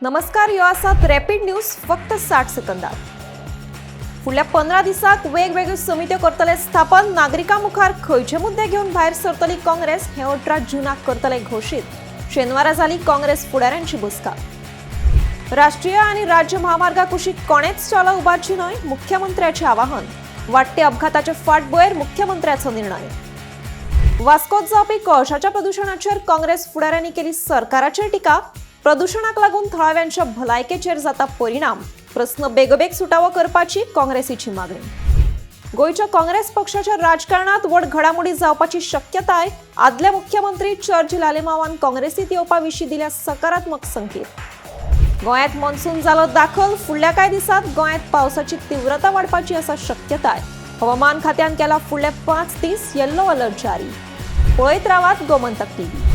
नमस्कार, ह्यो आसात रॅपीड न्यूज फक्त 60 सेकंदात. फुडल्या 15 दिसाक वेगवेगळ्यो समित्यो करतले स्थापन. नागरिकां मुखार खंयचे मुद्दे घेवन भायर सरतली काँग्रेस हें 18 जुनाक करतले घोशीत. शेनवारा जाली काँग्रेस फुडाऱ्यांची बसका. राष्ट्रीय आनी राज्य म्हामार्गा कुशीक कोणेच स्टॉलां उबारची न्हय, मुख्यमंत्र्याचें आवाहन. वाडटे अपघाताचे फाटभुंयेर मुख्यमंत्र्याचो निर्णय. वास्कोत जावपी कोळशाच्या प्रदुशणाचेर काँग्रेस फुडाऱ्यांनी केली सरकाराचेर टिका. प्रदुशणाक लागून थळाव्यांच्या भलायकेचेर जाता परिणाम. प्रस्न बेगोबेग सुटावो करपाची काँग्रेसीची मागणी. गोंयच्या काँग्रेस पक्षाच्या राजकारणात व्हड घडामोडी जावपाची शक्यताय. आदले मुख्यमंत्री चर्चिल आलेमावान काँग्रेसीत येवपा विशीं दिल्या सकारात्मक संकेत. गोंयांत मॉन्सून जालो दाखल. फुडल्या कांय दिसांत गोंयांत पावसाची तीव्रता वाडपाची आसा शक्यताय. हवामान खात्यान केला फुडले 5 दीस येल्लो अलर्ट जारी. पळयत रावात गोमंतक टीव्ही.